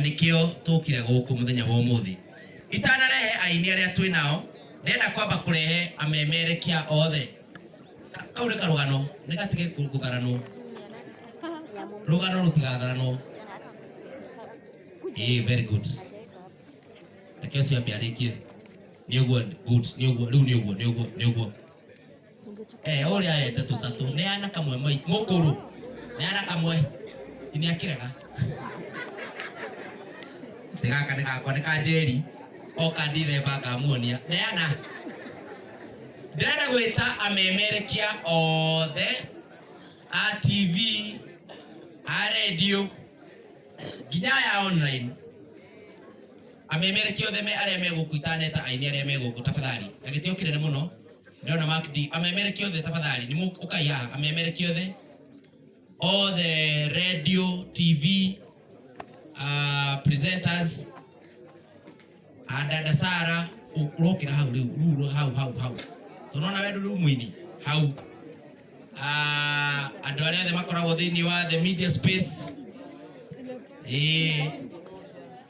Nĩkĩo tũkire gũkũ mũthenya wa ũmũthĩ. Itanarehe aini arĩa twĩ nao, ndĩrenda kwamba kũrehe amemerekia othe. Kau nĩ karũgano, nĩ gatige gũtharanwo. Rũgano rũtigatharanwo. Ĩĩ, very good. Reke ũcio ambe arĩkie. Nĩ ũguo, good, nĩ ũguo, rĩu nĩ ũguo, nĩ ũguo, nĩ ũguo. Eh, ũrĩa aete tũtatũ, neana kamwe mai, mũkũrũ. Neana kamwe. Nĩ akĩrega. Nĩ gaka nĩ gakwa, nĩ ka Njeri. Oka Ndithemba ngamuonia. Neana. Ndĩrenda gwĩta amemerekia othe a TV, a radio, nginya aya online. Amemerekia othe me arĩa me gũkũ itaneta aini arĩa me gũkũ tafadhali. Na gĩtĩo kĩnene mũno. Ndĩrona Mark D. Amemerekia othe tafadhali. Nĩ ũkai haha amemerekia othe. All the radio, TV, presenters, Dada Sara, ũrokĩra hau rĩu, rĩu hau hau hau. Tũrona we rĩu mũini hau. Andũ arĩa othe makoragwo thĩinĩ wa the media space. Ĩĩ.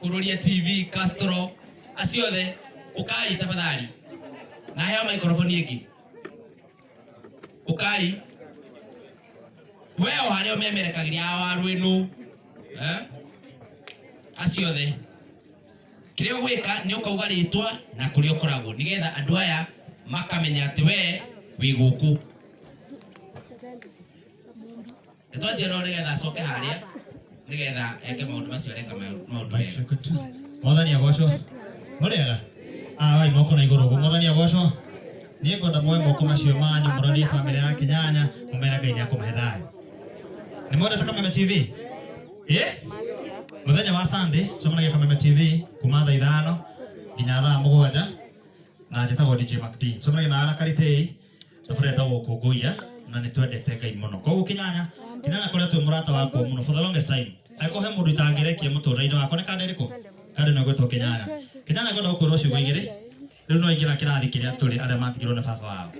Kururia TV, Castro, acio othe ũkai tafadhali. Na heo microphone ĩngĩ. Ũkai. We o harĩa ũmemerekagĩria awa rwĩnũ. Eh? Acio othe. Kĩrĩa ũgwĩka nĩ ũkauga rĩtwa na kũrĩa ũkoragwo nĩgetha andũ aya makamenya atĩ we wĩ gũkũ. Nĩtwanjia no nĩgetha acoke harĩa nĩgetha eke maũndũ macio areka maũndũ mega. Mwathani agocwo. Mũrĩega? Wai moko na igũrũ ũguo. Mwathani agocwo. Niĩ ngwenda muoe moko macio manyu mũrorie bamĩrĩ ya Kĩnyanya mũmere Ngai nĩakũmahe thayũ. Nĩ mwendete Kameme TV? Ĩ? Mũthenya wa Sunday cemanagia Kameme TV kuma thaa 5 nginya thaa 7 na njĩtagwo DJ MacD. Cemanagia nawe na Karitei thabarĩ ĩtagwo Kũngũiya na nĩ twendete Ngai mũno. Koguo Kĩnyanya, Kĩnyanya akoretwo e mũrata wakwa mũno for the longest time. Angĩkorwo he mũndũ itangĩrekia mũtũrĩre-inĩ wakwa nĩ kanda ĩrĩkũ? Kanda ĩno ĩgwĩtwo Kĩnyanya. Kĩnyanya ngwenda gũkwĩra ciugo igĩrĩ. Rĩu no aingĩra kĩrathi kĩrĩa tũrĩ arĩa matigirwo nĩ baba wao.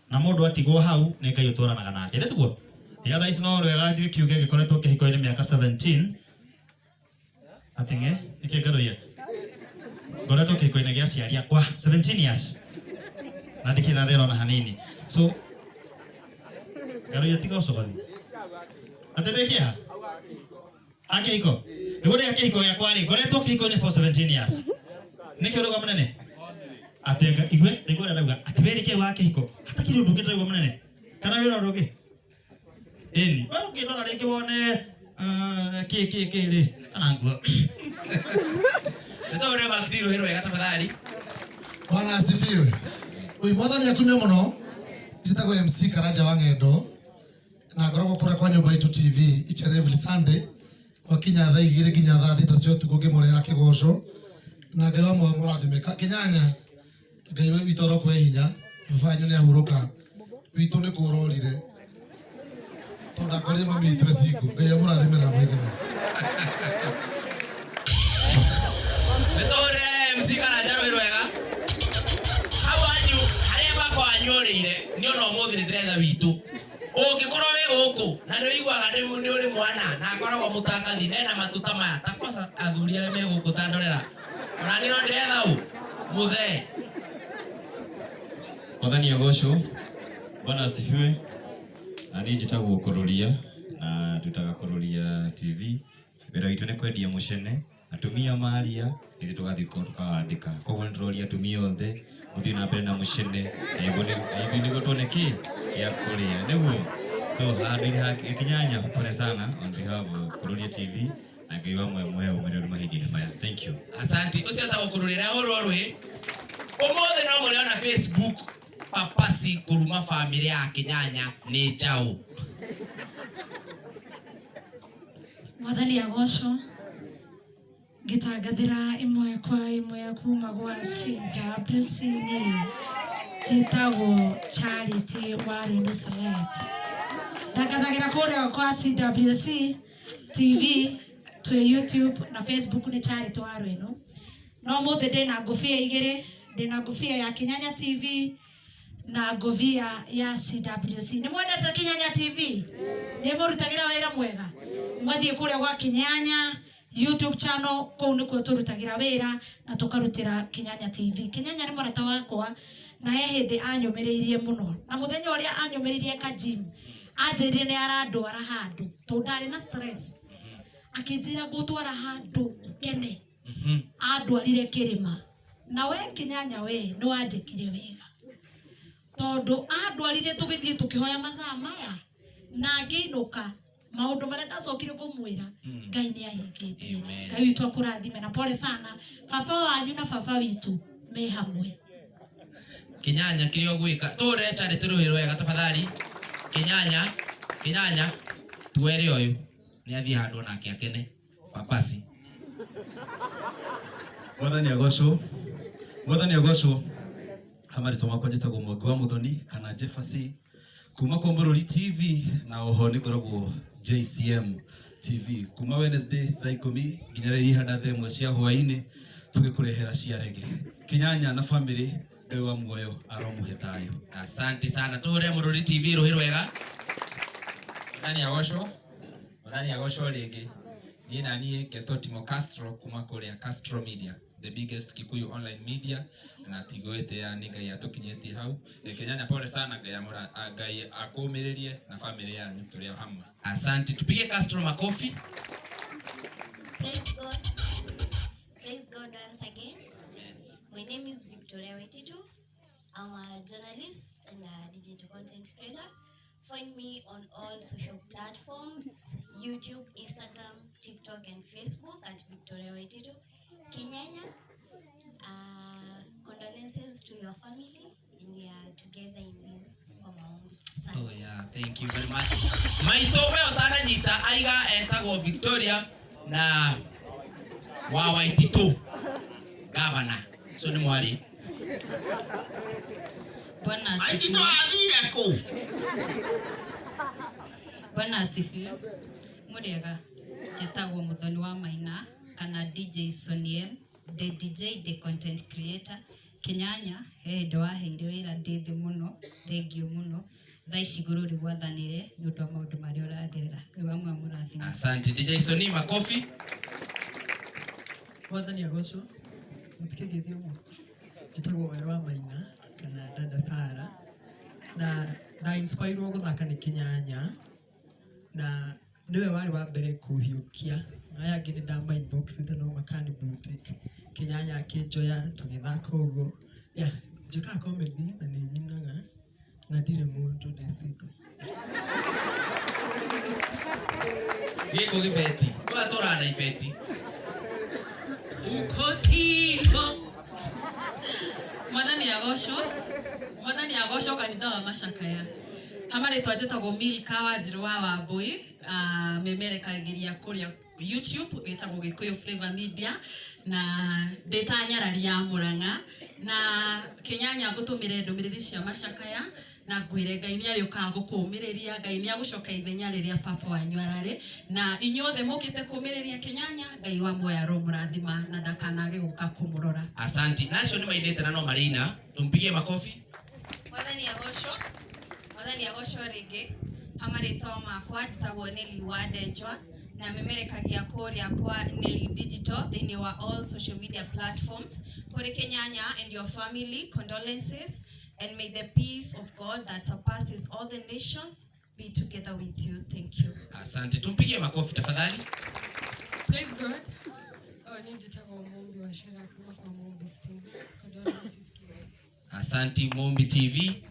Na mũndũ atigwo hau nĩ Ngai ũtwaranaga nake. Githĩ tiguo? Iga thaa ici no wega njuge kiuge gĩkoretwo kĩhiko-inĩ mĩaka 17. Atĩ ng'e, nĩkĩ ngarũiya? Ngoretwo kĩhiko-inĩ gĩa aciari akwa 17 years. Na ndikĩrĩ na thĩna ona hanini. So, ngarũiya tiga ũcogothi. Atĩ ndĩ kĩeha? A kĩhiko? Nĩguo ndĩ kĩhiko gĩakwa rĩ, ngoretwo kĩhiko-inĩ for 17 years. Nĩkĩ ũrauga mũnene? Atĩ igue, igue ũrĩa arauga, atĩ we nĩkĩ wa kĩhiko? Hatakĩrĩ ũndũ ũngĩ ndĩraigua mũnene. Kana wĩna ũndũ ũngĩ? Ĩni, we ũngĩndora rĩngĩ wone kĩ kĩ kĩ rĩ, kana nguo. Nĩtũhũrĩre Mark D rũhĩ rwega tafadhali. Bwana asifiwe. Ui mwathani akumio mũno. Njĩtagwo MC Karanja wa Ng'endo na ngoragwo kũrĩa kwa nyũmba itũ TV each and every Sunday gwakinya thaa 2 nginya thaa 6 cia ũtukũ ngĩmũrehera kĩgoco na Ngai wa muoyo mũrathime. Kĩnyanya Ngai witũ arokũhe hinya, baba wanyu nĩ ahurũka, witũ nĩ kũrorire tondũ ndakorire mami witũ e single. Ngai amũrathime na amũingĩhe. Nĩtũhũrĩre MC Karanja rũhĩ rwega. Hau wanyu harĩa baba wanyu orĩire nĩ ona ũmũthĩ nĩ ndĩretha witũ. Ũngĩkorwo wĩ gũkũ na nĩ ũiguaga nĩ ũrĩ mwana na akoragwo mũtangathi na ena matuta maya ta kosa athuri arĩa me gũkũ ta ndorera. Ona niĩ no ndĩretha ũ mũthee. Mwathani agocwo. Bwana asifiwe. Na niĩ njĩtagwo Kũrũria na ndutaga Kũrũria TV. Wĩra witũ nĩ kwendia mũcene, atumia maria ithuĩ tũgathiĩ tũkawandĩka. Koguo nĩ tũroria atumia othe mũthiĩ na mbere na mũcene na ithuĩ nĩguo tuone kĩ gĩa kũrĩa nĩguo. So handũ-inĩ ha Kĩnyanya, pole sana on behalf of Kũrũria TV na Ngai wa muoyo muhe ũmĩrĩru mahinda-inĩ maya. Thank you. Asante. Ũcio etagwo Kũrũria hũrwo rũhĩ. Ũmũthĩ no mũrĩona Facebook papasi kũruma bamĩrĩ ya Kĩnyanya nĩ njaũ. Mwathani agocwo. Ngĩtangathĩra ĩmwe kwa ĩmwe kuma gwa CWC niĩ njĩtagwo Charity wa Rwĩndũ Celeb. Ndangathagĩra kũrĩa kwa CWC TV twĩ YouTube na Facebook nĩ Charity wa Rwĩndũ. No ũmũthĩ ndĩna ngũbia igĩrĩ, ndĩna ngũbia ya Kĩnyanya TV na ngũbia ya CWC. Nĩ mwendete Kĩnyanya TV? Nĩ mũrutagĩra wĩra mwega? Mũgathiĩ kũrĩa gwa Kĩnyanya. YouTube channel kuu nikuo turutagira wira na tukarutira Kinyanya TV. Kinyanya ni murata wakwa na he hindi anyumiriirie muno na muthenya uria anyumiriirie ka gym anjirire ni arandwara handu tondu ndari na stress akinjira ngutwara handu ukene andwarire kirima na we Kinyanya we ni wanjikire wega tondu andwarire tugithie tukihoya mathaa maya na ngiinuka maundu maria ndacokire kumwira Ngai ni ahingitie. Ngai witu akurathime na pole sana baba wanyu na baba witu me hamwe. Kinyanya kiria ugwika ture Charity ruhi rwega tafadhali. Kinyanya Kinyanya tuwere uyu ni athie handu onake akene papasi. Mwathani agocwo. Mwathani agocwo. Hamarĩtwa makwa njĩtagwo Mwangi wa Muthoni kana Jefferson kuma kwa Mũrũri TV na oho nĩ ngoragwo JCM TV kuma Wednesday thaa 10 nginya rĩrĩa ihana thaa 1 cia hwaĩ-inĩ tũgĩkũrehera cia rege. Kinyanya na family Ngai wa muoyo aromuhe thayũ. Asante sana tuhure Mũrũri TV ruhi rwega. Mwathani agocwo. Mwathani agocwo rĩngĩ. Niĩ na niĩ ngetwo Timo Castro kuma kũrĩa Castro Media, the biggest Kikuyu online media, na tigwĩtĩa nĩ Ngai atũkinyĩtie hau. Kinyanya pole sana, Ngai akũmĩrĩrie na family yanyu tũrĩ o hamwe. Asante, tupige Castro makofi. Praise God. Praise God once again. Amen. My name is Victoria Waititu. I'm a journalist and a digital content creator. Find me on all social platforms, YouTube, Instagram, TikTok, and Facebook at Victoria Waititu. Kinyanya, condolences to your family, and we are together in this for maombi. Oh yeah, thank you very much. Maito we utananyita aiga etagwo Victoria na wa Waititu governor. So ni mwari. Bwana Waititu asifiwe. athire ku? Bwana asifiwe. Muriega njĩtagwo Muthoni wa Maina kana DJ Soniem, the DJ, the content creator. Kinyanya he hĩndĩ waheire wĩra ndĩ thĩ mũno, thengiũ mũno. Thaa ici igũrũ rĩgwathanĩre nĩ ũndũ wa maũndũ marĩa ũragerera. Ngai wa muoyo amũrathime. Asante DJ Soni, makofi. Mwathani agocwo. Mũtikĩgeithio ũguo. Njĩtagwo Werũ wa Maina kana Dada Sara na nda inspirwo gũthaka nĩ Kinyanya na nĩwe warĩ wa mbere kũhiũkia. Aya angĩ nĩ ndama inbox no makani blue tick. Kinyanya akĩnjoya tũgĩthaka ũguo. Yeah, njĩkaga comedy na nĩ nyinaga na ndirĩ mũndũ, ndĩ single. Gĩkũ gĩbeti. Ũrĩa tũrana ibeti. Uko single. Mwathani agocwo. Mwathani agocwo kanitha wa Macakaya. Hamarĩtwa njĩtagwo Milka Wanjirũ wa Wambui, memerekagĩria kũrĩa YouTube ĩtagwo Gĩkũyũ Flavor Media na ndĩ ta nyarari ya Mũrang'a na Kinyanya ngũtũmĩre ndũmĩrĩri cia Macakaya na ngwĩre Ngai nĩ arĩũkaga gũkũmĩrĩria, Ngai nĩ agũcoka ithenya rĩrĩa baba wanyu ararĩ na inyuothe mũkĩte kũmĩrĩria Kinyanya, Ngai wa muoyo aromũrathima na ndakanage gũka kũmũrora. Asante. Nacio nĩ mainĩte na no marĩina. Tumpigie makofi. Mwathani agocwo. Mwathani agocwo rĩngĩ. Hamarĩtwa makwa njĩtagwo Nelly wa Ndenjwa na memerekagia kũrĩa kwa Nelly Digital thĩinĩ wa all social media platforms. Kũrĩ Kinyanya and your family, condolences, and may the peace of God that surpasses all the nations be together with you. Thank you. Asante. Tumpigie makofi tafadhali. Praise God. Oh, ni njĩtagwo Mumbi wa Shera kuma kwa Mumbi TV. Condolences Kinyanya. Asante Mumbi TV.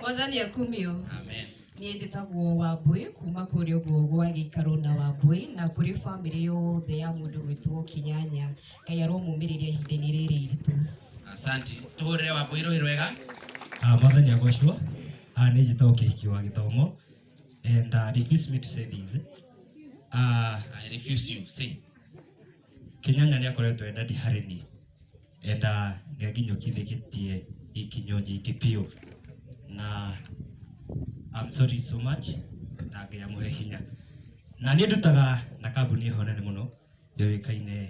Mwathani akumio. Amen. Niĩ njĩtagwo Wambui kuma kũrĩa ũguo gwa gĩikaro na Wambui na kũrĩ bamĩrĩ yothe ya mũndũ gwĩtwo Kinyanya. Ngai aromũmĩrĩria ihinda-inĩ rĩrĩ iritũ. Asante. Tuhũrĩre Wambui rũhĩ rwega. Mwathani agocwo. Nĩ njĩtagwo Kĩhiki wa Gĩthomo and refuse me to say this. I refuse you. Say. Kinyanya nĩ akoretwo e daddy harĩ niĩ and nĩ anginyũkithĩtie ikinyo nyingĩ biũ na I'm sorry so much na Ngai amũhe hinya. Na niĩ ndutaga na kambuni ĩho nene mũno yũĩkaine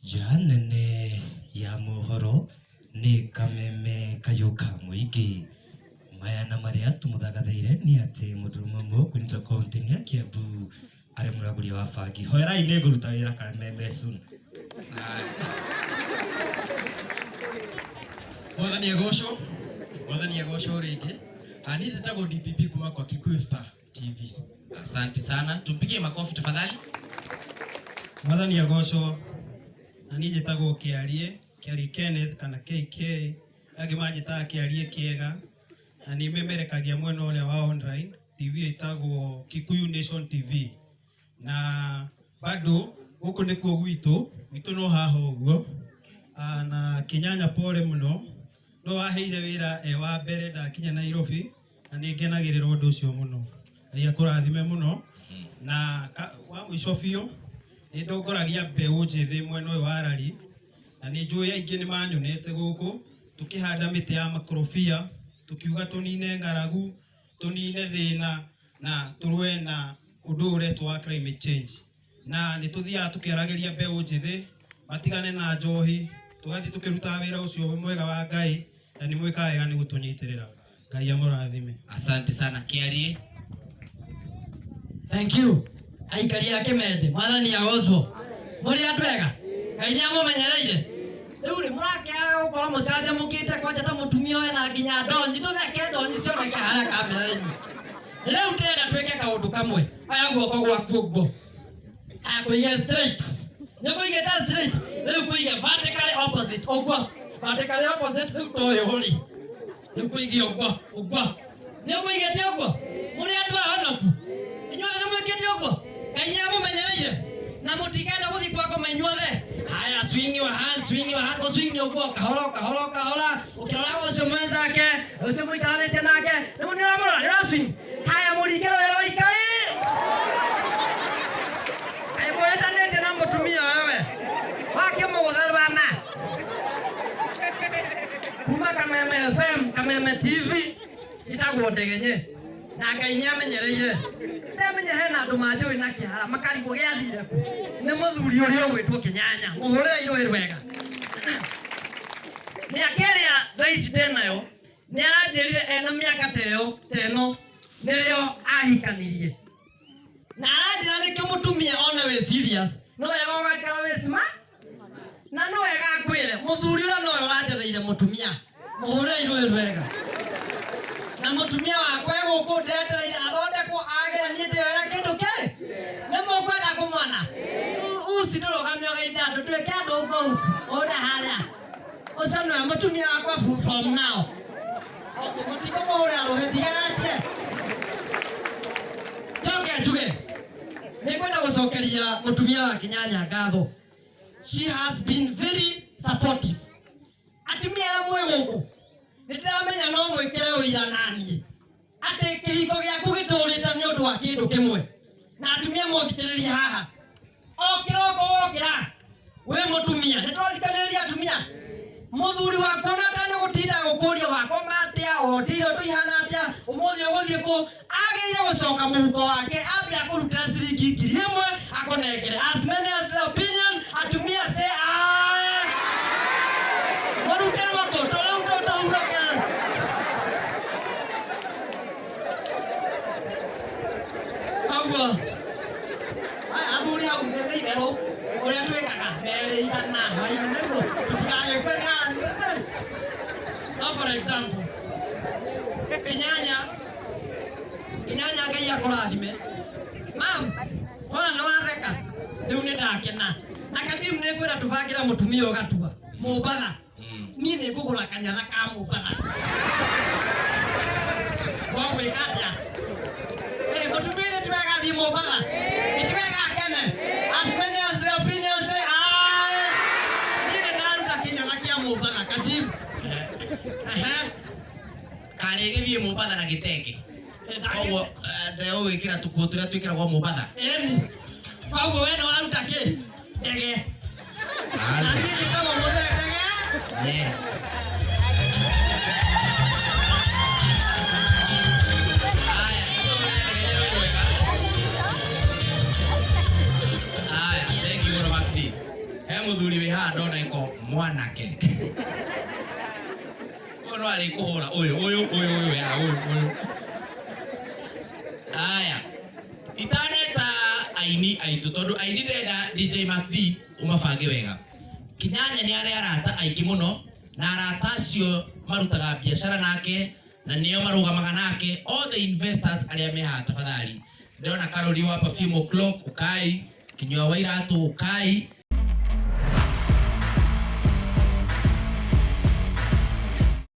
nja nene ya mohoro nĩ kameme kayũ ka mũingĩ. Maya na marĩa tũmũthagathĩire nĩ atĩ mũndũrũme ũmwe kũnyitwo kaunti-inĩ ya Kiambu Arĩ mũragũria wa bangi. Hoerai nĩ ngũruta wĩra Kameme soon. Mwathani agocwo, Mwathani agocwo rĩngĩ. Ah, niĩ njĩtagwo DPP kuma kwa Kikuyu Star TV. Asante sana, tumpigie makofi tafadhali. Mwathani agocwo. Na niĩ njĩtagwo Kĩarie, Kĩarie Kenneth kana KK, angĩ manjĩtaga Kĩarie Kĩega, na nĩ memerekagia mwena ũrĩa wa online, TV ĩtagwo Kikuyu Nation TV. Na bado gũkũ nĩkuo gwitũ, gwitũ no haha ũguo. Ah, na Kĩnyanya pole mũno, no waheire wĩra e wa mbere ndakinya Nairobi, na nĩ ngenagĩrĩra ũndũ ũcio mũno. Ngai akũrathime mũno. Na wa mũico biũ, nĩ ndongoragia mbeũ njĩthĩ mwena ũyũ wa Rari, na nĩ njũĩ aingĩ nĩ manyonete gũkũ tũkĩhanda mĩtĩ ya makorobia, tũkiuga tũnine ng'aragu, tũnine thĩna na tũrũe na ũndũ ũyũ ũretwo wa climate change. Na nĩ tũthiaga tũkĩaragĩria mbeũ njĩthĩ matigane na njohi, tũgathiĩ tũkĩrutaga wĩra ũcio mwega wa Ngai, na nĩ mwĩkaga wega nĩ gũtũnyitĩrĩra. Ngai amũrathime. Asante sana Kĩarie. Thank you. Aikari a Kĩmende, Mwathani agocwo. Mũrĩ andũ ega? Ngai nĩ amũmenyereire. Rĩu rĩ mũrakĩaga gũkorwo mũcanjamũkĩte kwanja ta mũtumia ũyũ na nginya ndonyi, tũtheke ndonyi cioneke harĩa kamera-inĩ. Rĩu ndĩrenda twĩke kaũndũ kamwe. Oya guoko gwaku ũguo. Haya, kũige straight. Nĩ kũigĩte straight. Rĩu kũige vertically opposite ũguo. Vertically opposite rĩu ta ũyũ rĩ. Rĩu kũige ũguo, ũguo. Nĩ ũkũigĩte ũguo? Mũrĩ andũ ahonoku? Inyuothe nĩ mwĩkĩte ũguo? Ngai nĩ amũmenyereire? Na mũtikenda gũthiĩ kwa ngoma inyuothe? Haya, swing your hand, swing your hand, swing nĩ ũguo, kahora, kahora, kahora, ũkĩroraga ũcio mwenzake, ũcio mũikaranĩtie nake, nĩ ũramũrora, nĩ ũra swing. Haya, mũringe rũĩ rwa Ikai. Kaĩ mũhĩtanĩtie na mũtumia wewe? Wakĩmũgũtha rwana. Kuma Kameme FM, Kameme TV, njĩtagwo Ndegenye. Na Ngai nĩ amenyereire. Ndamenye hena andũ manjũĩ na kĩhara makarigwo gĩathire kũ. Nĩ mũthuri ũrĩa ũgwĩtwo Kĩnyanya. Mũhũrĩre irũĩ rwega. Mĩaka ĩrĩa thaa ici ndĩnayo, nĩ aranjĩrire ena mĩaka ta ĩyo, ta ĩno, nĩrĩo ahikanirie. Na aranjĩra nĩkĩo mũtumia one wĩ serious, no wega ũgaikara wĩ smart. Na no wega ngwĩre, mũthuri ũrĩa nowe ũranjetheire mũtumia. Mũhũrĩre irũĩ rwega. Na mũtumia wakwa e gũkũ ndetereire athondekwo agĩra niĩ ndĩyoera kĩndũ kĩ? Nĩ mũkwenda kũmwona? Uci ndũrũgame ũgeithe andũ, ndwĩke andũ ũguo uci. Ũrĩa harĩa. Ũcio nĩwe mũtumia wakwa from now. Okay, mũtikũmũhũrĩra rũhĩ, ndigeratie. Njoke njuge, nĩngwenda gũcokeria mũtumia wa Kĩnyanya ngatho. She has been very supportive. Atumia arĩa mwĩ gũkũ, nĩ ndĩramenya no mwĩkĩre ũira naniĩ atĩ kĩhiko gĩaku gĩtũrĩte nĩ ũndũ wa kĩndũ kĩmwe. Na atumia mũthikĩrĩrie haha, o kĩroko wokĩra wĩ mũtumia, nĩ tũrathikanĩrĩria atumia. Mũthuri waku ona atanagũtinda gũkũria wakoma atĩa, ũrotire ũndũ ihana atĩa, ũmũthĩ ũgũthiĩ kũ, agĩrĩire gũcoka mũhuko wake ambe akũrutĩre ciringi ngiri ĩmwe akũnengere. As many as the opinion, atumia say aye. Mũrute rwako, rĩu tũhurũke. Koguo, aya athuri hau nĩ itherũ ũrĩa twĩkaga merĩ igana hwainĩ nĩguo tũtigagĩkue nĩ No for example, Kĩnyanya, Kĩnyanya Ngai akũrathime. Mam, wona nĩ watheka, rĩu nĩ ndakena. Na Kajimu nĩ ngwĩra tũbangĩre mũtumia ũgatua, Mũmbatha. Niĩ nĩ ngũgũra kanyana ka Mũmbatha. Wagwĩka atĩa? Mũtumia nĩ ti wega athiĩ Mũmbatha? Nĩ ti wega akene? As many as the opinion say aye. Niĩ nĩ ndaruta kĩnyana kĩa Mũmbatha, Kajimu. Ehe. Karĩ gĩthiĩ Mũmbatha na gĩtenge. Koguo ndegũgĩkĩra tũkuo tũrĩa twĩkĩragwo Mũmbatha. Ĩni. Koguo we nĩ waruta kĩ? Ndege. Na niĩ njĩtagwo mũthee Ndege. Yeah. Aya, thank you mũno Makdi. He mũthuri wĩ haha ndona eko mwanake. Ũyũ no arĩ kũhũra ũyũ ũyũ ũyũ ũyũ ya ũyũ ũyũ. Aya, itaneta aini Aini aitũ, tondũ aini ndenda DJ Mark D ũmabange wega. Kinyanya nĩ arĩ arata aingĩ mũno, na arata acio marutaga biacara nake na nĩo marũgamaga nake, all the investors arĩa me haha. Tafadhali, ndĩrona Karori wa Perfume O'Clock, ukai. Kinyua wa Iratũ, ukai.